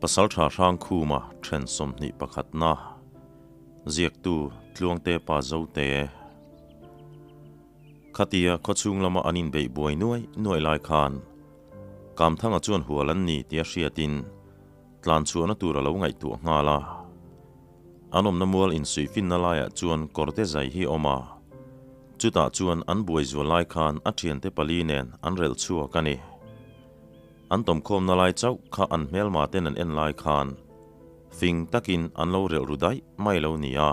Pasalṭha Hrangkhuma ṭhen 21na ziaktu Tluangte pa Zote. Khatia khawchhung lama an inbeih buai nuai nuai lai khan Kamthanga chuan hual an ni tia hriatin tlan chhuahna tur a lo ngaihtuah nghal a. An awmna mual insuihfinna laiah chuan kawrte zai hi a awm a, chutah chuan an buai zual lai khan a thiante pali nen an relh chhuak a ni. An tawmkhawmna lai chauh kha an hmelma ten an en lai khan fing takin an lo relh ru daih mai lo ni a.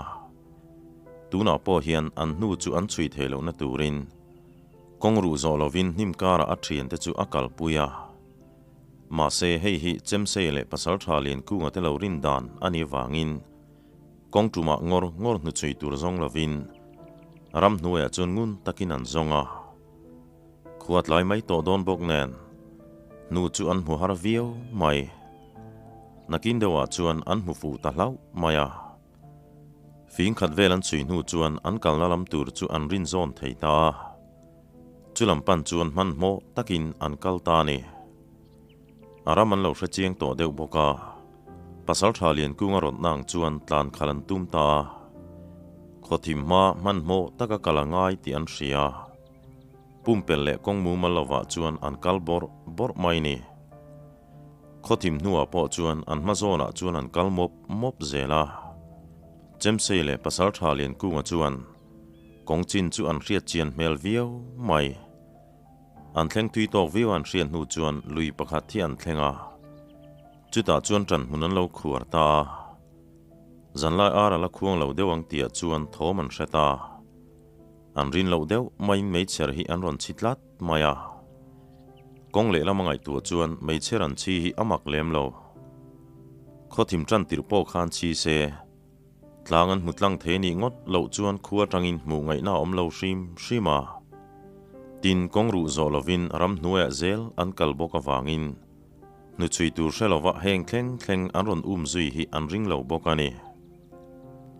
Tunah pawh hian an hnu chu an chhui theih lohna turin kawng ruh zawh lovin hnim karah a thiante chu a kalpui a. Mahse hei hi Chemsei leh Pasaltha Liankunga te lo rin dan a nih vangin kawng tumah ngawr ngawr hnuchhui tur zawng lovin ramhnuaiah chuan ngun takin an zawng a. Khua tlai mai tawh dawn bawk nen hnu chu an hmu har viau mai. Nakin deuhah chuan an hmu fuh ta hlauh mai a. Fing khat vel an chhui hnu chuan an kalna lam tur chu an rin zawn thei ta a. Chu lam pan chuan hmanhmawh takin an kal ta a ni. A ram an lo hre chiang tawh deuh bawk a, Pasaltha Liankunga rawtna ang chuan tlan khalh an tum ta a. Khawthim hma hmanhmawh taka kal a ngai tih an hria. Pumpelh leh kawng mumal lovah chuan an kal bawrh bawrh mai ni. Khawthim hnuah pawh chuan an hma zawnah chuan an kal mawp mawp zel a. Chemsei leh Pasaltha Liankunga chuan kawng chin chu an hriat chian hmel viau mai. An thleng tui tawk viau an hriat hnu chuan lui pakhat hi an thleng a. Chutah chuan ṭan hmun an lo khuar ta a. Zanlai ar a la khuang lo deuh ang tihah chuan thawm an hre ta. An rin loh deuh maiin meichher hi an rawn chhi tlat mai a. Kawng lehlam a ngaihtuah chuan meichher an chhi hi a mak lem lo. Khawthim tan tirh pawh khan chhi se, tlang an hmu tlang thei nih ngawt loh chuan khua atangin hmuh ngaihna a awm lo hrim hrim a. Tin, kawng ruh zawh lovin ramhnuaiah zel an kal bawk avangin hnuchhui tur hre lova heng thleng thleng an rawn um zui hi an ring lo bawk a ni.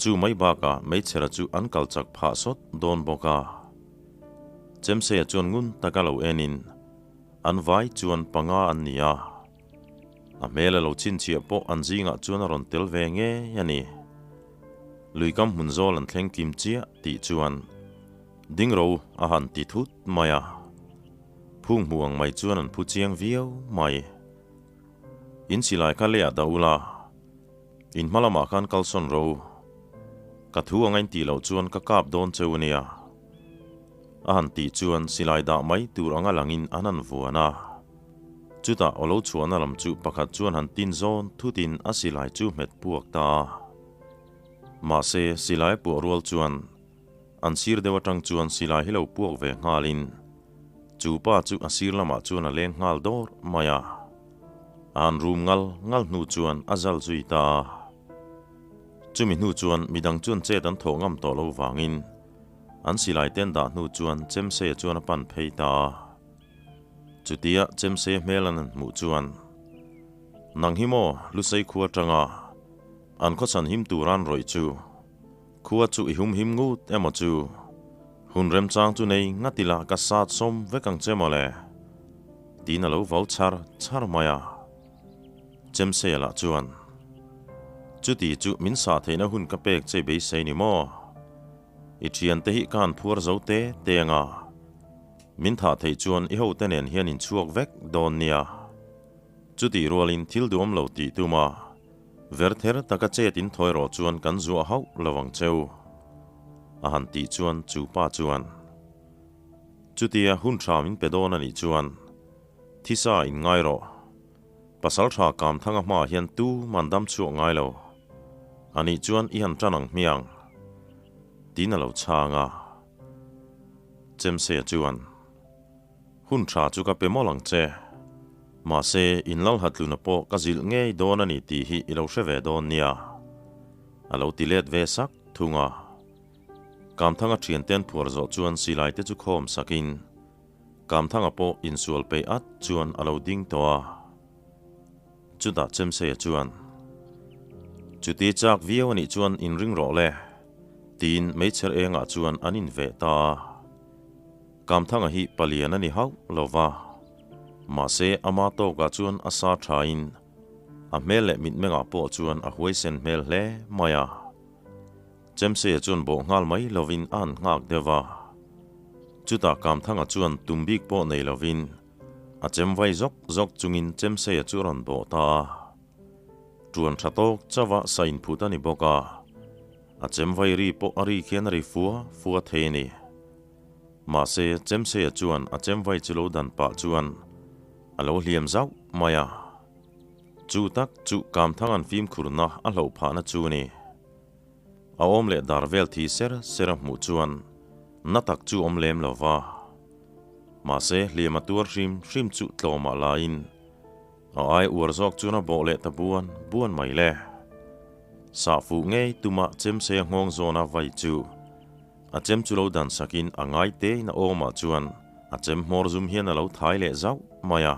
Chu mai bakah meichhera chu an kal chak phah sawt dawn bawk a. Chemseia chuan ngun taka lo enin an vai chuan panga an ni a. A hmel a lo chhinchhiah pawh an zingah chuan a rawn tel ve ngei a ni. Luikam hmun zawl an thleng kim chiah tih chuan dingro a han ti thut mai a. Phung hmu ang mai chuan an phu chiang viau mai. In silai kha leiah dah ula. In hma lamah khan kalsawn ro. Ka thu anga in tih loh chuan ka kap dawn cheu a nia. A han tih chuan silai dah mai tur anga langin an han vuan a. Chutah aw lo chhuahna lam chu pakhat chuan han tin zawn thutin a silai chu hmet puak ta a. Mahse silai a puah rual chuan an sir deuh atang chuan silai hi lo puak ve nghalin chu pa chu a sir lamah chuan a leng nghal dawr mai a. A han rum ngal ngal hnu chuan a zal zui ta a. Chumi hnu chuan midang chuan chet an thawh ngam tawh lo vangin an silai ten dah hnu chuan Chemseia chuan a pan phei ta a. Chutia Chemseia hmel an han hmuh chuan, Nang hi maw Lusei khua atanga an khawchhan him tur an rawih chu, khua chu i hum him ngut emaw chu, hun remchang chu nei ngat ila ka sat sawm vek ang che maw le? Tiin a lo vau char char mai a. Chemseia lah chuan, Chuti chu min sah theihna hun ka pek che beisei ni maw? I thiante hi ka han phuar zo te te anga, min thah theih chuan i hote nen hian in chhuak vek dawn nia. Chutih rualin thil duhawm lo tih tuma verther taka chet in thawi rawh chuan kan zuah hauh lo ang cheu. A han tih chuan chu pa chuan, Chutia hun tha min pe dawn a nih chuan thisa in ngai rawh. Pasal tha Kamthanga hmaah hian tu man dam chhuak ngai lo. A nih chuan i han tan ang hmiang. Tiin a lo chhang a. Chemseia chuan, Hun tha chu ka pe mawlh ang che. Mahse, in lal hatluna pawh ka zilh ngei dawn a ni tih hi i lo hre ve dawn nia. A lo ti let ve sak thung a. Kamthanga thiante an phuar zawh chuan silai te chu khawm sakin Kamthanga pawh insual peih at chuan a lo ding tawh a. Chutah Chemseia chuan, Chuti chak viau a nih chuan inring rawh le, tiin meichher engah chuan an inveh ta a. Kamthanga hi palian a ni hauh lo va, mahse ama tawkah chuan a sa thain A hmel leh mitmengah pawh chuan a huaisen hmel hle mai a. Chemseia chuan bawh nghal mai lovin a han nghak deuh a. Chutah Kamthanga chuan tum bik pawh nei lovin a chem vai zawk zawk chungin Chemseia chu a rawn bawh ta a. Tuan tha tawk chauha sa inphut a ni bawk a, a chem vai ri pawh a ri khian a ri fua fua thei a ni. Mahse, Chemseia chuan a chem vai chu lo dan pah chuan a lo hliam zauh mai a. Chu tak chu Kamthanga'n fimkhurna a hloh phahna chu a ni. A awm leh dar vel thi ser ser a hmuh chuan na tak chu awm lem lo va. Mahse, hliam a tuar hrim hrim chu tlawmah laiin a ai uar zawk chuan a bawh leh ta buan buan mai le. Sah fuh ngei tumah chemsei a nghawng zawna vai chu a chem chu lo dan sakin a ngai tein a awmah chuan a chem hmawr zum hian a lo thai leh zauh mai a.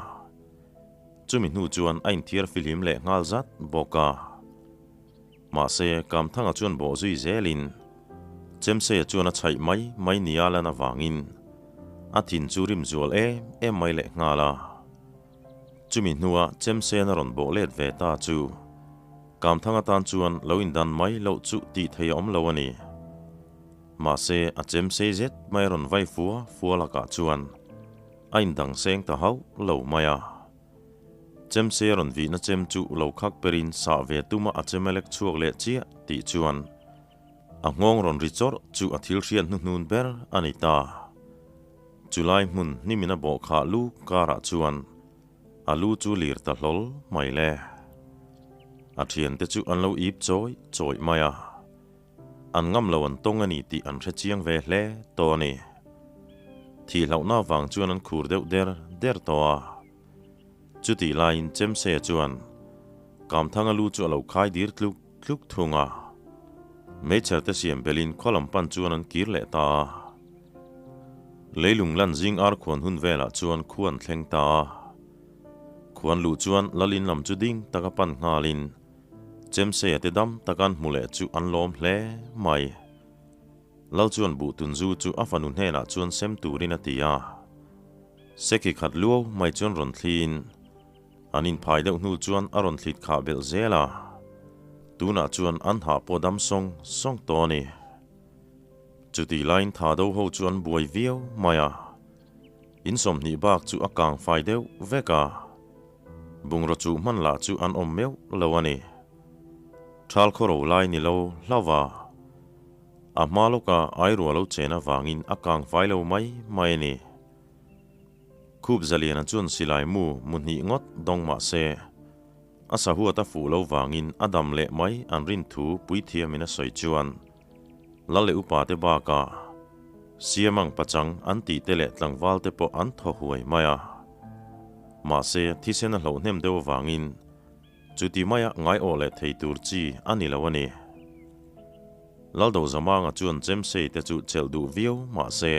Chumi hnu chuan a inthiar fihlim leh nghal zat bawk a. Mahse, Kamthanga chuan bawh zui zelin Chemseia chuan a chhaih mai mai nia lan avangin a thin chu rim zual em em mai leh nghal a. Chumi hnua Chemsean a rawn bawh let ve ta chu Kamthanga tan chuan lo indan mai loh chu tih thei a awm lo a ni. Mahse, a chemsei zet mai a rawn vai fua fua lakah chuan a indang seng ta hauh lo mai a. Chemse rawn vihna chem chu lo khak perin sah ve tuma a chem a lek chhuak leh chiah tih chuan a nghawng rawn ri chawrh chu a thil hriat hnuhnun ber a ni ta. Chulai hmun hnimin a bawh khah lu karah chuan a lu chu lir ta hlawl mai le. A thiante chu an lo ip chawi chawi mai a. An ngam lo an tawng a ni tih an hre chiang ve hle tawh a ni. Thih hlauhna avang chuan an khur deuh der der tawh a. Chutih laiin Chemse chuan Kamthanga lu chu a lo khai dir tluk tluk thung a. Meichher te siam belin khaw lam pan chuan an kir leh ta a. Leilung lan zing ar khuan hun velah chuan khu an thleng ta a. Khuan luh chuan Lalin lam chu ding taka pan nghalin Chemseia te dam taka an hmu leh chu an lawm hle mai. Lal chuan buh tunzu chu a fanu hnenah chuan sem turin a ti a. Seki khat luau mai chuan rawn thliin an inphai deuh hnu chuan a rawn thlit khah belh zel a. Tunah chuan an hah pawh dam sawng sawng tawh a ni. Chutih laiin tha do ho chu an buai viau mai a. In 20 bak chu a kang fai deuh vek a. Bungraw chuh hman lah chu an awm meuh lo a ni. Thal khaw ro lai ni lo hlauh a. A hma lawka airua lo chen avangin a kang fai lo mai mai a ni. Khup Zaliana chuan silai mu mu hnih ngawt dawng mah se, a sahuat a fuh lo vangin a dam leh mai an rin thu puithiamin a sawi chuan Lal leh upa te bakah Siamang pachang an tih te leh tlangval te pawh an thaw huai mai a. Mahse, thisen a hloh hnem deuh avangin Chuti maia ngaiawh leh thei tur chi a ni lo a ni. Laldo Zamanga chuan Chemsei te chu chelh duh viau mah se,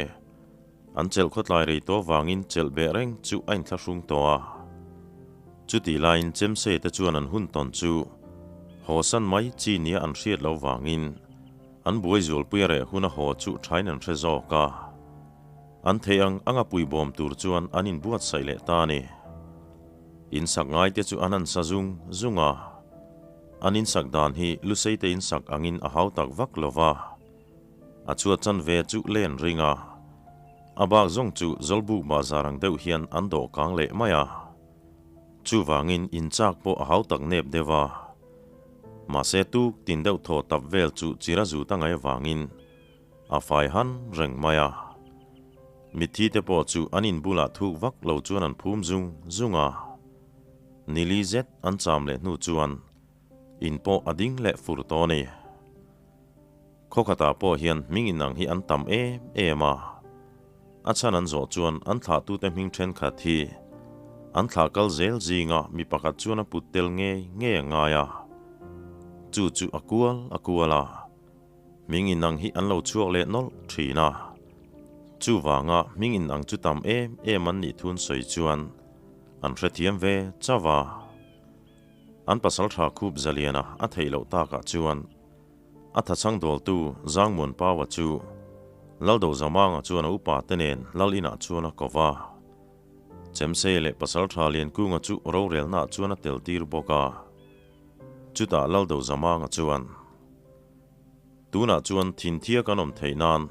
an chelh khawtlai rei tawh vangin chelh beh reng chu a inthlahrung tawh a. Chutih laiin Chemsei te chuan an hun tawn chu hawsan mai chi nia an hriat loh vangin an buai zualpui a reh huna haw chu thain an hre zawk a. An theih ang anga puibawm tur chuan an inbuatsaih leh ta a ni. In sak ngai te chu an han sa zung zung a, an in sak dan hi Lusei te in sak angin a hau tak vak lo va, a chhuat chan ve chu len ring a, a bak zawng chu Zawlbuk bahzar ang deuh hian an dawh kang leh mai a, chuvangin in chak pawh a hau tak nep deuh a, mahse tuk tin deuh thaw tap vel chu chira zut a ngaih avangin A fai han reng mai a. Mitthi te pawh chu an in bulah thuk vak lo chuan an phum zung zung a. Nili zet an cham leh hnu chuan in pawh a ding leh fur tawh a ni. Khaw khatah pawh hian hming inang hi an tam em em a. A chhan an zawh chuan an thlahtute hming thenkhat hi an thlah kal zel zinga mi pakhat chuan a put tel ngei ngei a ngai a. Chu chu a kual a kual a. Hming inang hi an lo chhuak leh nawlh thin a. Chuvanga hming inang chu tam em em an nih thun sawi chuan an hrethiam ve chauh a. An pasal tha khup zaliana a theih loh takah chuan a thachhang dawltu Zangmuan Paua chu Laldo Zamanga chuan a upa te nen Lal inah chuan a ko va. Chemsei leh pasal tha Liankunga chu rorelnaah chuan a tel tir bawk a. Chutah Laldozamanga chuan, Tunah chuan thinthia kan awm theih nan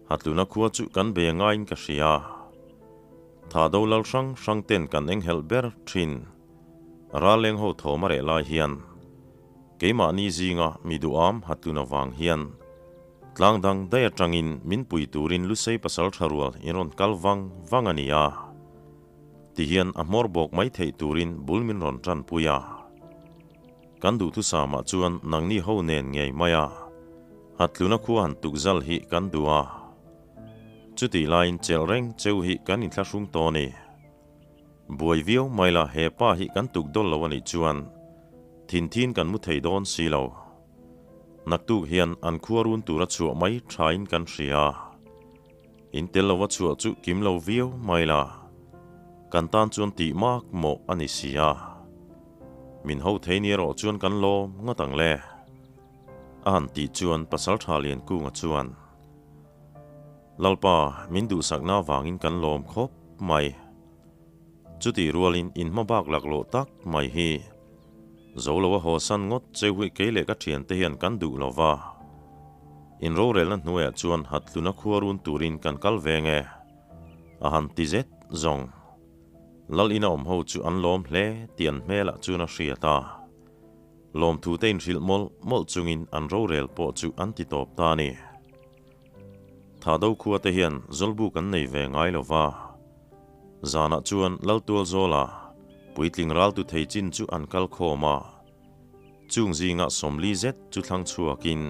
Hatluna khua chu kan be ngaiin ka hria. Thado lal hrang hrang ten kan enghelh ber thin. Ralleng ho thawm a reh lai hian keimahni zinga mi duham Hatluna vang hian tlang dang daih atangin min pui turin Lusei pasal tha rual in rawn kal vang vang a ni a. Tihian a hmawr bawk mai theih turin bul min rawn tanpui a. Kan duhthusamah chuan nangni ho nen ngei mai a, Hatluna khua han tukzal hi kan duh a. Chutih laiin chelh reng cheu hi kan inthlahrung tawh a ni. Buai viau mai la he pa hi kan tuk dawl lo a nih chuan thinthin kan mu thei dawn si lo. Naktuk hian an khua run tura chhuah mai thain kan hria. In tel lova chhuah chu kim lo viau mai la, kan tan chuan tih mak mawh a ni si a. Min ho thei ni erawh chuan kan lawm ngawt ang le. A han tih chuan Pasaltha Liankunga chuan, Lalpa, min duhsakna avangin kan lawm khawp mai. Chutih rualin in hma bak laklawh tak mai hi zo lo a haw san ngawt cheu hi kei leh ka thiante hian kan duh lo va. In rorelna hnuaiah chuan Hatluna khua run turin kan kal ve nge? A han ti zet zawng. Lal ina awm ho chu an lawm hle tih an hmelah chuan a hriat a. Lawmthu te inhrilh mawlh mawlh chungin an rorel pawh chu an ti tawp ta a ni. Thado khua te hian zawlbuk an nei ve ngai lo va. Zanah chuan Laltual Zawla puitling raltu thei chin chu an kal khawm a. Chung zingah 40 zet chu thlang chhuakin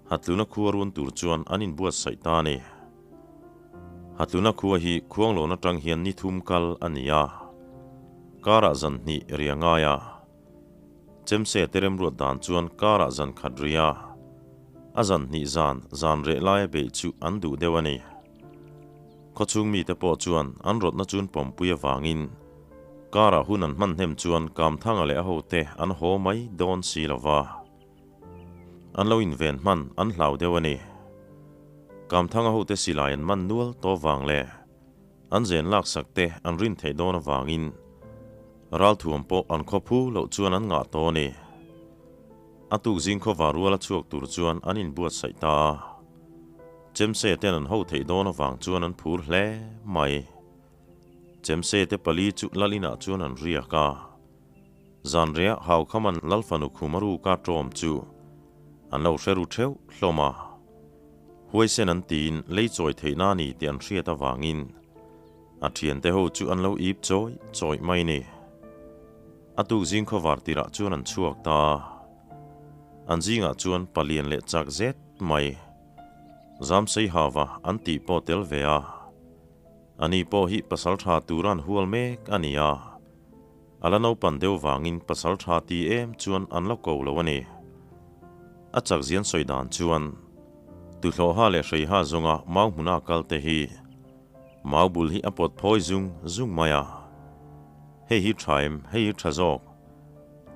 Hatluna khua run tur chuan an inbuatsaih ta a ni. Hatluna khua hi Khuanglawn atang hian ni thum kal a ni a. Karah zan hnih ria ngai a. Chemse te remruat dan chuan karah zan khat ria. A zan hnih zan zan reh laia beih chu an duh deuh a ni. Khawchhung mite pawh chuan an rawtna chun pawmpui avangin karah hun an hman hnem chuan Kamthanga leh a hote an haw mai dawn si lo va. An lo inven hman an hlau deuh a ni. Kamthanga hote silai an man nual tawh vang leh an zen laksak te an rin theih dawn avangin ralthuam pawh an khawphu loh chuan an ngah tawh a ni. A tuk zing khawva rual a chhuak tur chuan an inbuatsaih ta a. Chemse ten an ho theih dawn avang chuan an phur hle mai. Chemse te pali chu lal inah chuan an riak a. Zanriah Haukhaman Lalfanu Khumaruka ṭawm chu an lo hre ru ṭheuh hlawm a. Huaisen an tiin lei chawi theihna a ni tih an hriat avangin a ṭhiante ho chu an lo ip chawih chawih mai ni. A tuk zing khawvar tirah chuan an chhuak ta a. An zingah chuan palian leh chak zet mai Zamsei Hava an tih pawh tel ve a. Ani pawh hi pasal tha tura an hual mek a ni a. A la naupan deuh vangin pasal tha ti em chuan an la ko lo a ni. A chak zian sawi dan chuan Tuhlawha leh Hreiha zawnga mau hmuna kal te hi mau bul hi a pawt phawi zung zung mai a. Hei hi tha em, hei hi tha zawk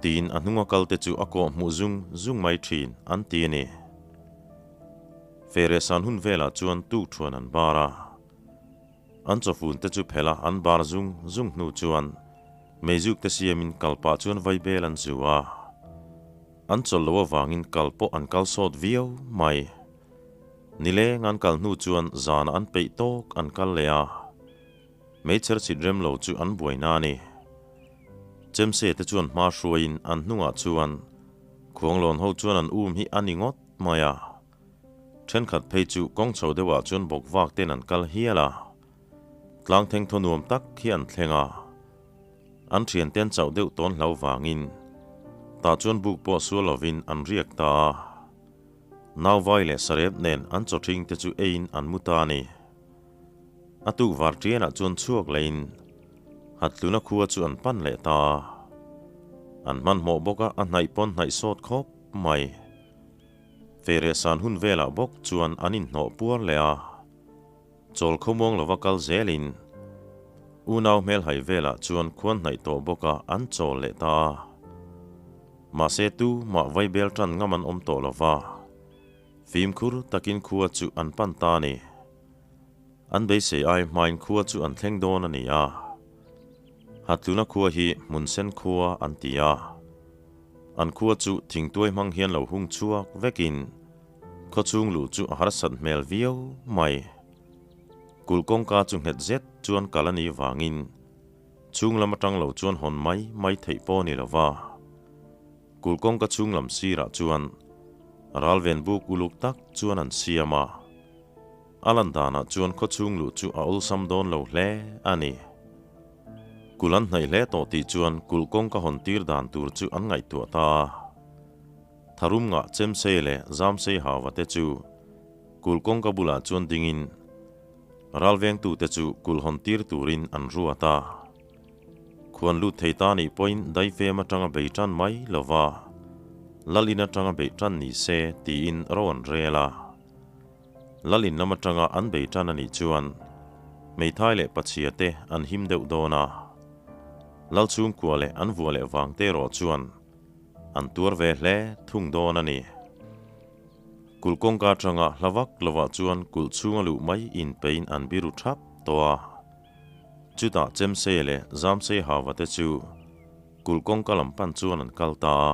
tiin a hnunga kal te chu a kawh hmuh zung zung mai thin an ti a ni. Feresan hun velah chuan tukthuan an bar a. An chawfun te chu phelh a, an bar zung zung hnu chuan meizuk te siamin kal pah chuan vaibel an zu a. An chawlh loh avangin kal pawh an kal sawt viau mai. Nileng an kal hnu chuan zanah an peih tawk an kal leh a. Meichher chhit rem lo chu an buai na a ni. Chemse te chuan hma hruaiin an hnungah chuan Khuanglawn ho chuan an um hi a ni ngawt mai a. Thenkhat phei chu kawng chho deuhah chuan bawk vak ten an kal hial a. Tlang theng thaw nuam tak hi an thleng a. An thian ten chauh deuh tawn hlo vangin tah chuan buk pawh sual lovin an riak ta a. Nauvai leh sarep nen an chaw thing te chu eiin an mu ta a ni. A tuk var tianah chuan chhuak lehin Hatluna khua chu an pan leh ta a. An hmanhmawh bawk a, a hnaih pawn hnaih sawt khawp mai. Feireh san hun velah bawk chuan an inhnawh puar leh a, chawl khawmuang lova kal zelin unau hmelhai velah chuan khuan hnaih tawh bawka an chawl leh ta a. Mahse tu mah vaibel tan ngam an awm tawh lova, fimkhur takin khua chu an pan ta a ni. An beisei ai hmain khua chu an thleng dawn a ni a. Hatluna khua hi Hmunsen khua an ti a. An khua chu thingtuai hmang hian lo hung chhuak vekin khawchhung luh chu a harsat hmel viau mai. Kulh kawngka chu nghet zet chuan kal a nih vangin chhung lam atang lo chuan hawn mai mai theih pawh a ni lo va. Kulh kawngka chhung lam sirah chuan ralven buk uluk tak chuan an siam a. A lan danah chuan khawchhung luh chu a awlsam dawn lo hle a ni. Kulh an hnaih hle tawh tih chuan kulh kawngka hawn tir dan tur chu an ngaihtuah ta a. Tharum ngah Chemsei leh Zamsei Hava te chu kulh kawngka bulah chuan dingin ralvengtute chu kulh hawn tir turin an ruat a. Khuan lut thei ta nih pawhin daifem atanga bei tan mai lova Lalin atanga beih tan ni se tiin ro an rel a. Lal in lam atanga an bei tan a nih chuan hmeithai leh pachhia te an him deuh dawn a, Lal chhungkua leh an vua leh vang te erawh chuan an tuar ve hle thung dawn a ni. Kulh kawngka atanga hla vak lovah chuan kulh chhunga luh mai inpein an biru thap tawh a, chutah Chemsei leh Zamsei Hava te chu kulh kawngka lam pan chuan an kal ta a.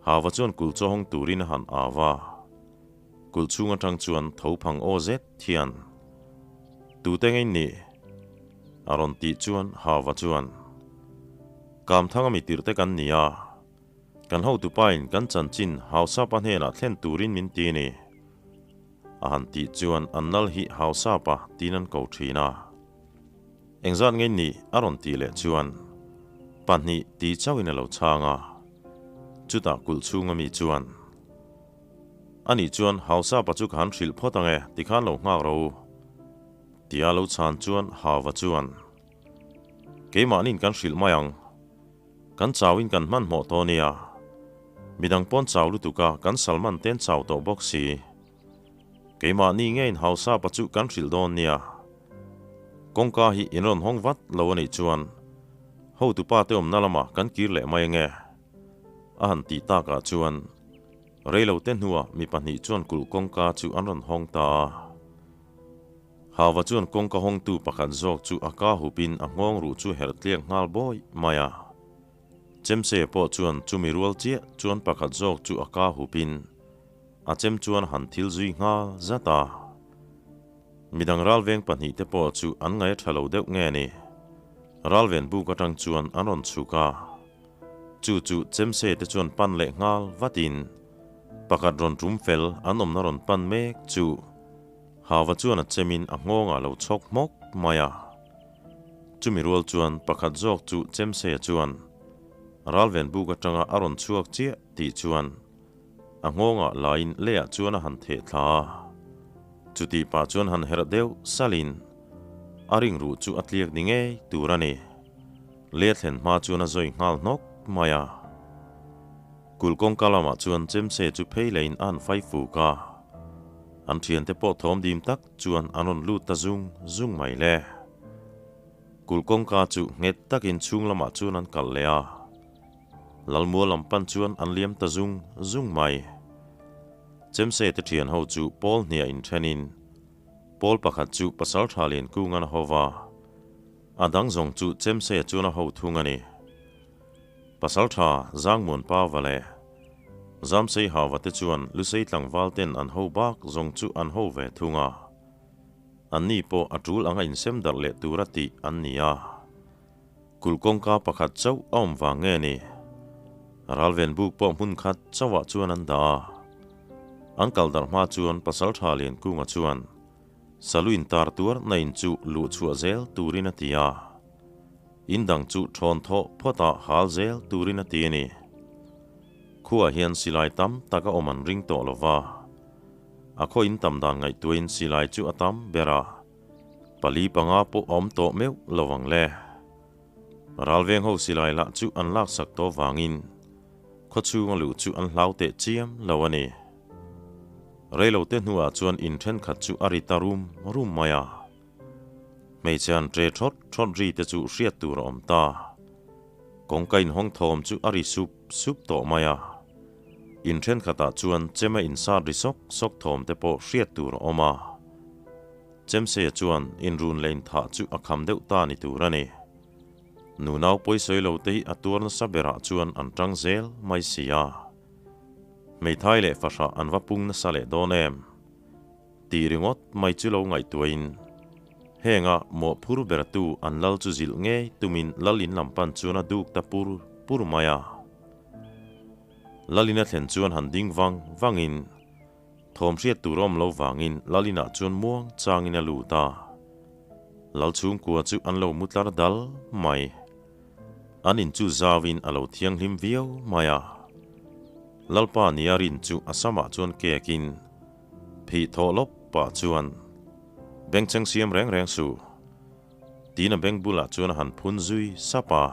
Hava chuan kulh chaw hawng turin a han au a. Kulh chhung atang chuan tho phang aw zet hian, Tute ngei nih? a rawn tih chuan Hava chuan, Kamthanga mi tirhte kan ni a, kan hotupain kan chanchin Hausapa hnenah thlen turin min ti ni. A han tih chuan an nal hi Hausapa tiin an ko thin a. Engzat ngei nih? a rawn tih leh chuan pahnih ti chauhin a lo chhang a. Chutah kulh chhunga mi chuan, Anih chuan Hausapa chu ka han hrilh phawt ang e, tikhan lo nghak ro u. Tia lo chhan chuan Hava chuan, Keimahniin kan hrilh mai ang. Kan chauin kan hmanhmawh tawh nia. Midang pawn chau lutuk a, kan Salman ten chau tawh bawk si. Keimahni ngeiin Hausapa chu kan hrilh dawn nia. Kawngka hi in rawn hawng vat lo anih chuan hotupa te awmna lamah kan kir leh mai ange. A han tih takah chuan reilote hnuah mi pahnih chuan kulh kawngka chu an rawn hawng ta a. Hava chuan kawngka hawngtu pakhat zawk chu a ka hupin a nghawng ruh chu herh tliak nghal bawi mai a. Chemse pawh chuan chumi rual chiah chuan pakhat zawk chu a ka hupin a chem chuan han thil zui nghal zat a. Midang ralveng pahnihte pawh chu an ngaih a tha lo deuh nge ni? Ralven buk atang chuan an rawn chhuk a. Chu chu Chemse te chuan pan leh nghal vatin pakhat rawn tum fel an awmna rawn pan mek chu Hava chuan a chemin a nghawngah lo chhawk hmawk mai a. Chumi rual chuan pakhat zawk chu Chemse chuan ralven buk atanga a rawn chhuak chiah tih chuan A nghawngah laiin leiah chuan a han theh thla a, chutih pah chuan han herh deuh salhin a ring ruh chu a tliak ni ngei tur a ni. Lei a thlen hma chuan a zawi nghal hnawk mai a. Kulh kawngka lamah chuan chemse chu phei leiin a han fai fuk a, an thiante pawh thawm dim tak chuan an rawn lut ta zung zung mai le. Kulh kawngka chu nghet takin chhung lamah chuan an kalh leh a. Lalmual lam pan chuan an liam ta zung zung mai. Chemse te thian ho chu pawl hniah inthenin pawl pakhat chu pasal tha lian kung an ho va, a dang zawng chu Chemse chuan a ho thung a ni. Pasal tha Zangmuan pa va leh Zamsei hava te chuan Lusei tlangval ten an ho bak zawng chu an ho ve thung a, anni pawh a tul anga insem darh leh tura tih an ni a. Kulh kawngka pakhat chauh a awm vang nge ni? Ralven buk pawh hmun khat chauhah chuan an dah a. An kal darh hma chuan Pasaltha Liankunga chuan Salu intar tuar na in chu luh chhuah zel turin a ti a. In dang chu thawn thawh phawtah hal zel turin a ti a ni. Khuaah hian silai tam tak a awm an ring tawh lo va. A khaw in tam dan ngaihtuahin silai chu a tam ber a. Pali panga pawh a awm tawh meuh lo ang le. Ralveng ho silai lah chu an laksak tawh vangin khawchhunga luh chu an hlau teh chiam lo a ni. Reilote hnuah chuan in thenkhat chu a ri ta rum rum mai a. Hmeichhe han ṭe ṭhawt ṭhawt ri te chu hriat tur a awm ta. Kawngka inhawng thawm chu a ri sup sup tawh mai a. In thenkhatah chuan chema insat ri sawk sawk thawm te pawh hriat tur a awm a. Chemseia chuan inrun leh inthah chu a kham deuh ta ni tur a ni. Nunau pawisawi lo te hi a tuar nasa berah chuan an tang zel mai si a. Hmeithai leh fahrah an va pung nasa leh dawn em? Tih ringawt mai chu lo ngaihtuahin henga mawhphur bertu an lal chu zilh ngei tumin lal in lam pan chuan a duk ta pur pur mai a. Lal in a thlen chuan han ding vang vangin Thawm hriat tur awm lo vangin Lalina chuan muang changin a lut a. Lal chhungkua chu an lo mu tlar dal mai. An in chu zauin a lo thianghlim viau mai a. Lalpa nia rin chu a samah chuan kekin phih thawh lawp pah chuan bengchheng siam reng reng suh tiin a beng bulah chuan a han phun zui sap a.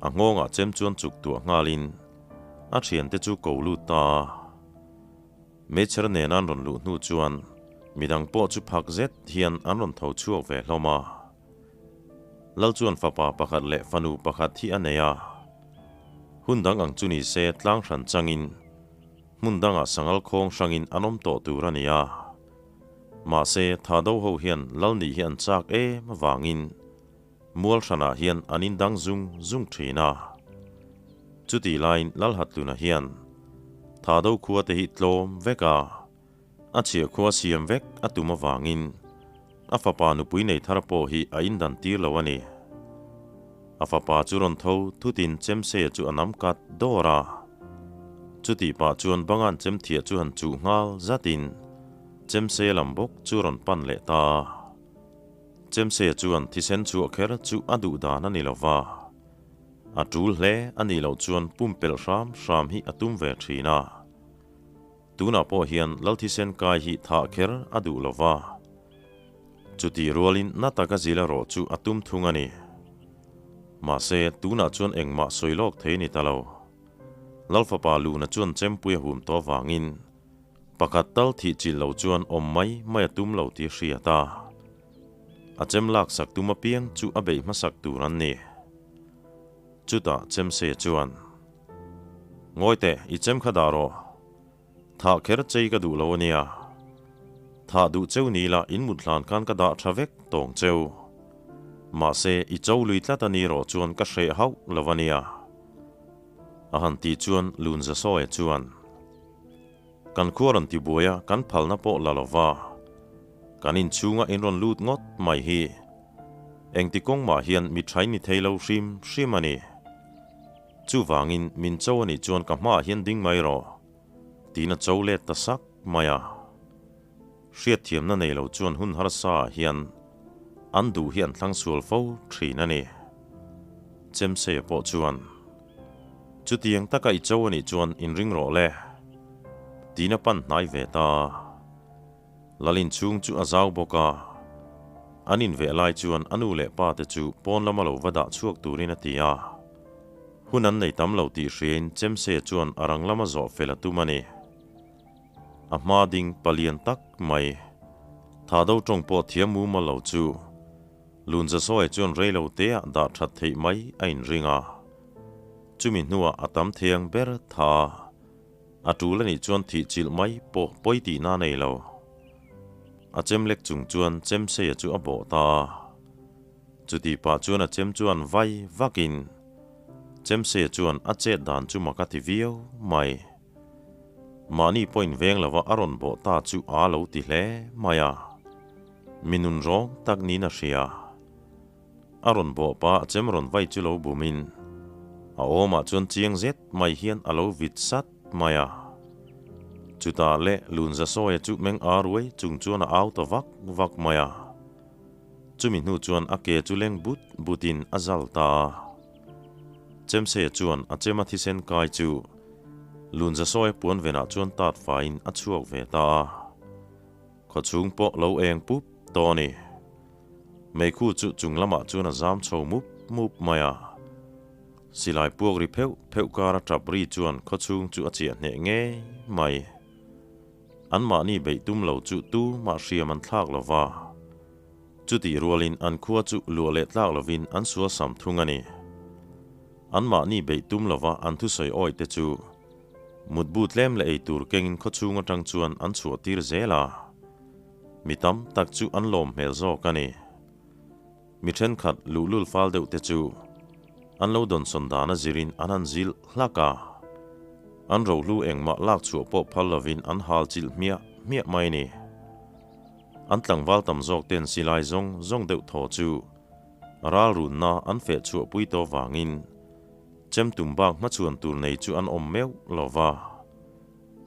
A nghawngah chem chuan chuk tuah nghalin a thiante chu ko lut ta a. Meichher nen an rawn luh hnu chuan midang pawh chu phak zet hian an rawn tho chhuak ve hlawm a. Lal chuan fapa pakhat leh fanu pakhat hi a nei a. Hun dang ang chu ni se tlang hran changin hmun dangah sangal khawng hrangin an awm tawh tur a ni a. Mahse, Thado ho hian Lal nih hi an chak em avangin Mual hranah hian an indang zung zung thin a. Chutih laiin Lalhatluna hian Thado khua te hi tlawm vek a, a chhiah khua siam vek a tum avangin a fapa nupui nei thar pawh hi a indan tir lo a ni. A fapa chu rawn tho thutin Chemseia chu a nam kat dawr a. Chutih pah chuan bangan chemthiah chu han chuh nghal zatin Chemseia lam bawk chu rawn pan leh ta a. Chemse chuan thisen chhuah kher chu a duh dan a ni lo va, a tul hle a nih loh chuan pumpelh hram hram hi a tum ve thin a. Tunah pawh hian Lal thisen kai hi thah kher a duh lo va, chutih rualin na taka zil erawh chu a tum thung a ni. Mahse, tunah chuan engmah sawi lawk thei ni ta lo. Lal fapa Luna chuan chempui a hum tawh vangin Pakhat tal thih chilh lo chuan awm mai mai a tum lo tih hriat a, a chem laksak tum apiang chu a beih hmasak tur an ni. Chutah Chemse chuan, Ngawi teh, i chem kha dah rawh. Thah kher chei ka duh lo a nia. Thah duh cheu ni la in mut hlan khan ka dah tha vek tawng cheu. Mahse, i cho lui tlat a ni rawh chuan ka hreh hauh lo a nia. A han tih chuan Lunzasawia chuan, Kan khua rawn ti buai a, kan phalna pawh la lo va. Kan inchhunga in rawn lut ngawt mai hi. Engti kawng mah hian mi thain ni thei lo hrim hrim a ni. Chuvangin min cho a nih chuan ka hmaah hian ding mai rawh, tiin a cho let ta sak mai a. Hriatthiamna nei lo chuan hun harsa ah hian an duh hi an thlang sual fo thin a ni. Chemseia pawh chuan, Chutiang taka i cho a nih chuan inring rawh le, tiin a pan hnai ve ta. Lal inchhung chu a zau bawk a, an inveh lai chuan a nu leh pa te chu pawn lama lo va dah chhuak turin a ti a. Hun an nei tam lo tih hriain Chemseia chuan a rang lama zawh fel a tum a ni. A hma ding palian tak mai. Tha do tawng pawh thiam mumal lo chu Lunzasawi chuan rei lo te ah dah that theih mai a inring a. Chumi hnuah a tam thiang ber tha a tul a nih chuan thih chilh mai pawh pawi tihna a nei lo. A chem lek chung chuan Chemseia chu a bawh ta a. Chutih pah chuan a chem chuan vai vakin Chemseia chuan a chet dan chu mak a ti viau mai. Mahni pawhin veng lova a rawn bawh ta chu aa lo ti hle mai a, mi nun rawng tak niin a hria. A rawn bawh pa a chem rawn vai chu lo bumin a awmah chuan chiang zet mai hian a lo vit sat mai a. Chutah leh Lunzasawia chu meng aa ruai chung chuan a au ta vak vak mai a. Chumi hnu chuan a ke chu leng but butin a zal ta a. Chemseia chuan a chema thisen kai chu Lunzasawi puan venah chuan tat faiin a chhuak ve ta a. Khawchhung pawh lo eng pup tawh a ni. Meikhu chu chung lamah chuan a zam chho mup mup mai a. Silai puak ri pheuh pheuh kara tap ri chuan khawchhung chu a chiah hneh ngei mai. Anmahni beih tum lo chu tu mah hriam an thlak lo va. Chutih rualin an khua chu luah leh tlak lovin an sual sam thung a ni. Anmahni beih tum lova an thusawi awi te chu mutbu tlem leh ei tur kengin khawchhung atang chuan an chhuah tir zel a. Mi tam tak chu an lawm hmel zawk a ni. Mi thenkhat luhlul fal deuh te chu. An lo dawnsawn dan a zirin an han zilh hlak a. An rohlu engmah lak chhuah pawh phal lovin an hal chilh hmiah hmiah mai a ni. An tlangval tam zawk ten silai zawng zawng deuh thaw chu ral runna an feh chhuah pui tawh vangin chem tum bak hmachhuan tur nei chu an awm meuh lo va.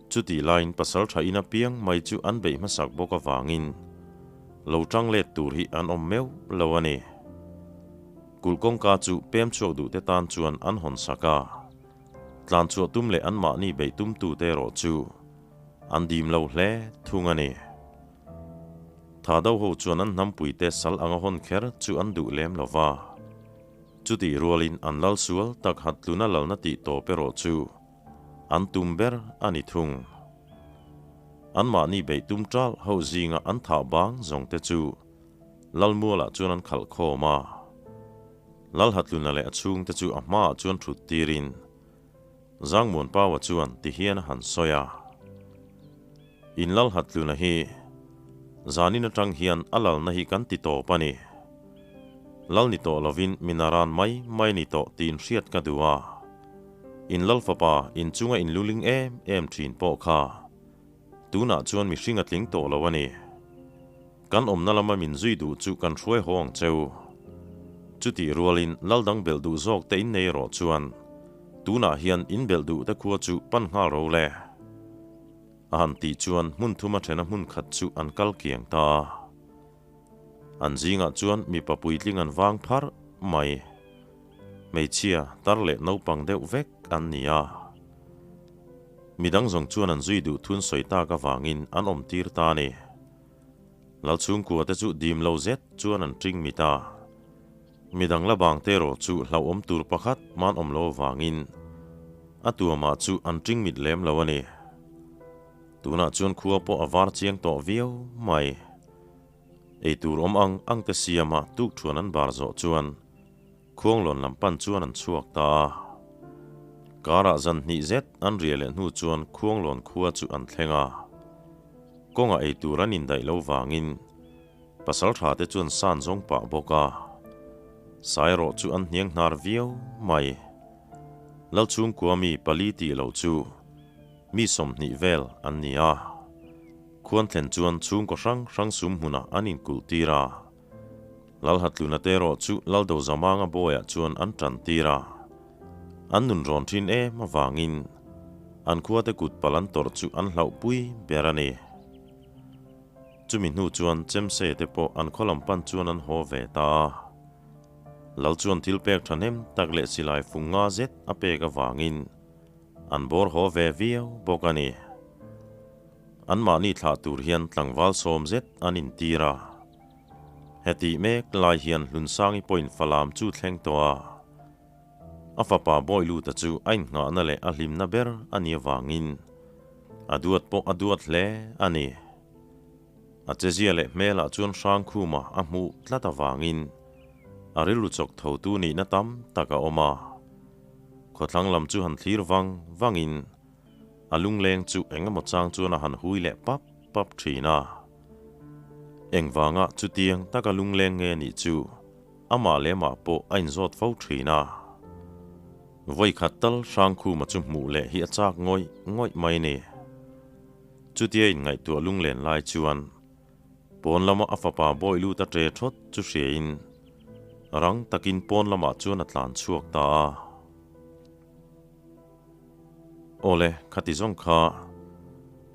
Chutih laiin pasal tha in apiang mai chu an beih hmasak bawk avangin lo tang let tur hi an awm meuh lo a ni. Kulh kawngka chu pem chhuak duhte tan chuan an hawn sak a, tlan chhuah tum leh anmahni beih tumtute erawh chu an dim lo hle thung a ni. Tha do ho chuan an hnampuite sal anga hawn kher chu an duh lem lo va, chutih rualin an lal sual tak hat tluna lalna tih tawp erawh chu An tum ber a ni thung. Anmahni beih tum ṭalh ho zinga an thah bang zawng te chu Lalmualah chuan an khalh khawm a. Lalhatluna leh a chhungte chu a hmaah chuan ṭhut tirin Zangmuanpaua chuan ti hian a han sawi a. In Lalhatluna hi zanin aṭang hian a lalna hi kan ti tawp a ni. Lal ni tawh lovin min a ran mai mai ni tawh tiin hriat ka duh a. In lal fapa in chunga in luling em em thin pawh kha tunah chuan mihring a tling tawh lo a ni. Kan awmna lama min zui duh chu kan hruai haw ang cheu. Chutih rualin lal dang belh duh zawk te in nei erawh chuan tunah hian in belh duh te khua chu pan nghal ro le. A han tih chuan hmun thuma thena hmun khat chu an kal kiang ta a. An zingah chuan mipa puitling an vang pharh mai. Hmeichhia, tar leh naupang deuh vek an ni a. Midang zawng chuan an zui duh thun sawi tak avangin an awm tir ta a ni. Lalchhungkua te chu dim lo zet chuan an ṭing mit a. Midang la bang te erawh chu hlauhawm tur pakhat hman awm lo avangin a tuamah chu an ṭing mit lem lo a ni. Tunah chuan khua pawh a var chiang tawh viau mai. Eitur awm ang ang te siama tukṭhuan an bar zawh chuan Khuanglawn lam pan chuan an chhuak ta a. Karah zan hnih zet an riah leh hnu chuan Khuanglawn khua chu an thleng a. Kawngah eitur an indaih lo vangin pasalṭha te chuan san zawng pah bawk a. Sairawh chu an hniang hnar viau mai. Lalchhungkua mi pali tih loh chu mi 20 vel an ni a. Khuan thlen chuan chhungkaw hrang hrang sum hmunah an inkulh tir a. Lalhatluna te erawh chu Laldozamanga bawiah chuan an tan tir a. An nun rawn thin em avangin an khuate kut pal an tawrh chu an hlauhpui ber a ni. Chumi hnu chuan Chemse te pawh an khaw lam pan chuan an haw ve ta a. Lal chuan thil pek thahnem tak leh silai fung nga zet a pek avangin an bawr haw ve viau bawk a ni. Anmahni thlah tur hian tlangval sawm zet an intir a. Hetih mek lai hian Hlunsangi pawhin Falam chu thleng tawh a. A fapa Bawiluta chu a innghahna leh a hlimna ber a nih avangin a duat pawh a duat hle a ni. A chezia leh hmelah chuan Hrangkhuma a hmuh tlat avangin a rilru chawk thotu nihna tam tak a awm a. Khawthlang lam chu han thlir vang vangin A lungleng chu eng emaw chang chuan a han hui leh pap pap thin a. Engvanga chutiang taka lungleng nge nih chu amah leh mah pawh a inzawt fo thin a. Vawikhat tal Hrangkhuma chu hmuh leh hi a chak ngawih ngawih mai ni. Chutia inngaihtuah lunglen lai chuan pawn lama a fapa bawi lut a ṭe thawt chu hriain rang takin pawn lamah chuan a tlan chhuak ta a. Awle, khati zawng kha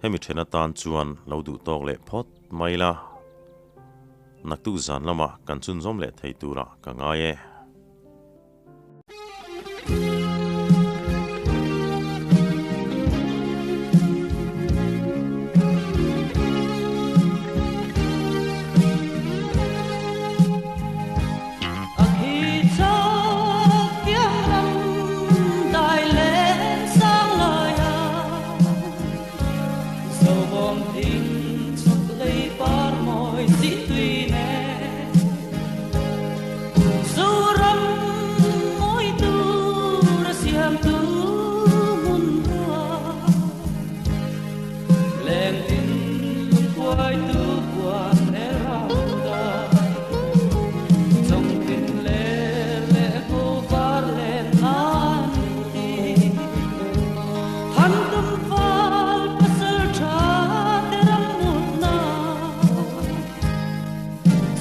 hemi then atan chuan lo duh tawk leh phawt mai la. Naktuk zan lamah kan chhunzawm leh thei turah ka ngai e.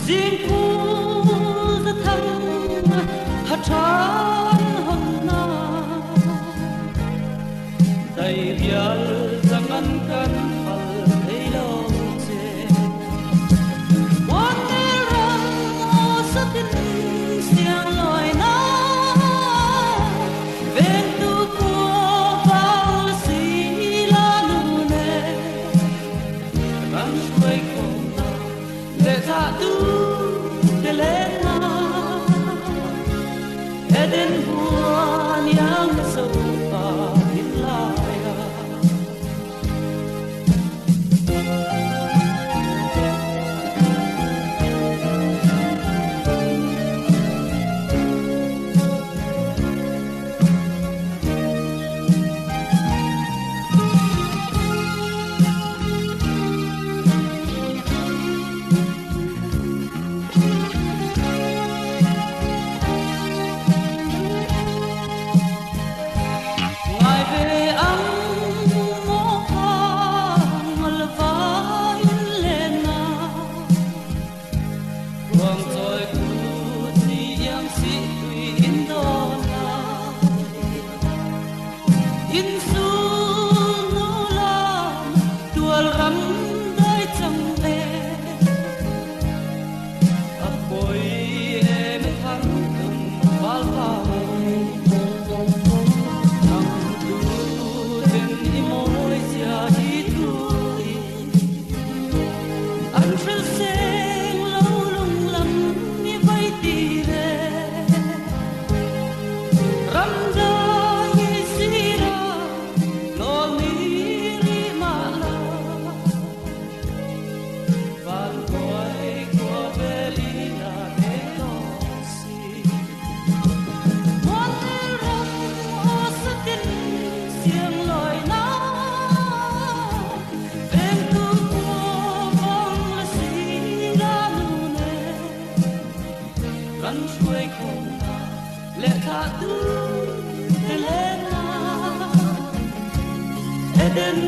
Zing thu za thang ha than hon na dai rial zangan kan phal thei lo che wan ram o satin siang loi na ven tu của vang si la nu ne ram suai khom na le tha tu te lên na Eden huan yang so pa hin la ya. Ngài về ang mo khang al va in lên na Quang trôi ku ni yang si tui in do na In su nu la tual ram dai chang e A poi em thang tum val pa Thang tu ten i moi sia hi tu An fril seng lo lung lam ni vai ti re Ram dai si ra lo ni ri ma la Van koi ko veli na te to si Muan ram o satin siang loi na ven tu của vong la si la nu ne ran suai khom na le tha tu te le na Eden.